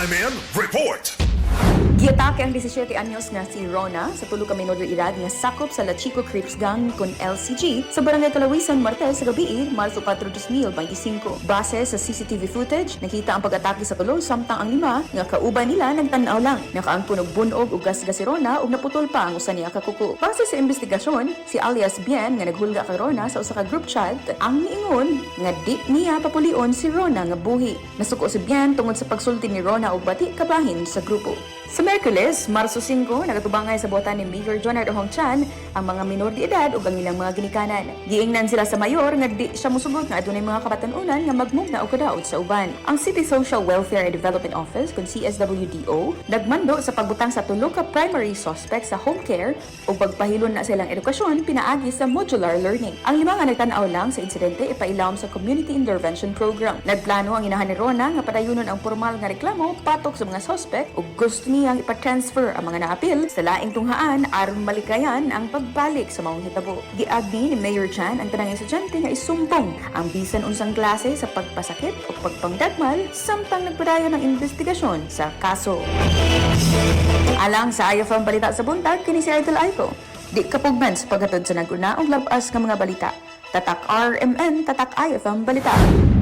RMN Report. Giatake ang 17 anyos nga si Rona sa tulo ka menor de edad nga sakop sa La Chico Crips Gang kon LCG sa Barangay Kalawisan, Martes sa gabi, Marso 4, 2025. Base sa CCTV footage, nakita ang pag-atake sa tulo samtang ang lima nga kauban nila nagtan-aw lang. Nakaangkon og bunog og gasgas si Rona ug naputol pa ang usa niya ka kuko. Base sa investigasyon, si alias Bien nga naghulga kay Rona sa usa ka group chat ang niingon nga di niya papulion si Rona nga buhi. Nasuko si Bien tungod sa pagsulti ni Rona og bati kabahin sa grupo. Sa Miyerkules, Marso 5, nagatubangay sa buhatan ni Mayor Jonard Ojong Chan ang mga minor de edad ug ang ilang mga ginikanan. Giingnan sila sa mayor nga di siya musugot nga adunay mga kabatan-unan nga magmugna og kadaot sa uban. Ang City Social Welfare and Development Office kun CSWDO nagmando sa pagbutang sa tulo ka primary suspect sa home care ug pagpahilon na sa ilang edukasyon pinaagi sa modular learning. Ang lima nga nagtan-aw lang sa insidente ipailawom sa Community Intervention Program. Nagplano ang inahan ni Rona nga padayunon ang formal nga reklamo patok sa mga suspect ug gusto niyang ipa-transfer ang mga naapil sa laing tunghaan aron malikayan ang pagbalik sa maong hitabo. Giagni ni Mayor Chan ang tanang estudyante nga isumbong ang bisan unsang klase sa pagpasakit o pagpangdagmal samtang nagpadayon ang investigasyon sa kaso. Alang sa IFM Balita sa Buntag, kini si Idol Aiko. Di kapugnan sa paghatod sa nag-una og labas nga mga balita. Tatak RMN, Tatak IFM Balita.